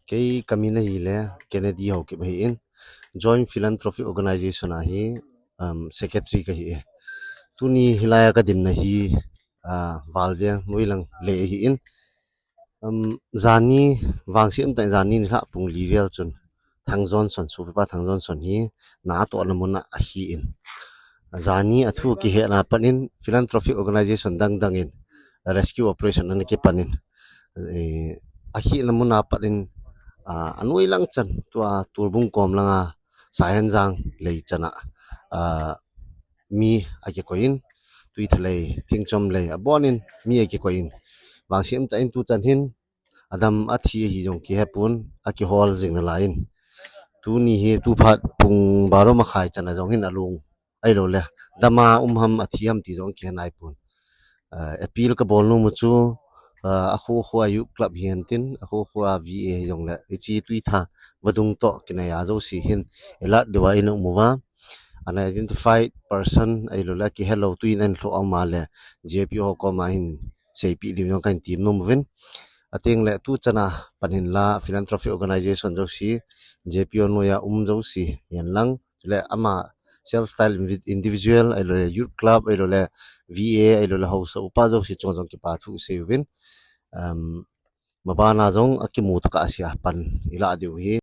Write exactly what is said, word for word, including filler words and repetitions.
Kei kamin ahile Kennedy Haokip ahin, Joint Philanthropic Organization a hi, um, secretary kahi e. Tuni hilai a kadinna hi, uh, Valveng Noilang le ahin. Um, jani, vangset umtah in jani nilhah pung li vel chun Thang Johnson, sopipa Thang Johnson hi na atohna mun a ahin. Jani athu kihetna a pat in philanthropic organization dangdang in rescue operation ana kipan in, eh, ahina mun a pat in, ah, anoi lang chan tua Turbung kom langa Saihenjang lei chan a, ah, mi akikoi in, Tuitha lei, Thingchom lei, abon in mi akikoi in. Vangset umtah in tuchan hin, adam athi ahi jong kihepon, akihol jing nalai in. Tuni hi tuphat pung baro makhai chan a jong hin alung ahilou le, dam a um ham athi ham ti jong kihe naipon. Ah, appeal kabol nom u chu, ah, akho kho a youth club hihen tin, akho kho a V A hijongle, hiche Tuitha vadung toh kinai a jouse hin alert diu a ina um uva, unidentified person ahilou le, kihelou twi in ahin lhoh a um a le, J P O ho koma hin seipeh diu jong kahin tem nom uvin. Ateng le tuchan a pan hin la philanthropic organization jouse, J P O noiya um jouse hihen lang, chule ama self style invi-, individual ahilou le, youth club ahilou le, V A ahilou le, haosa upa jouse chunga jong kipa thu sei uvin. Um, mabana jong akimu tokah a sia pan ilah diu hi.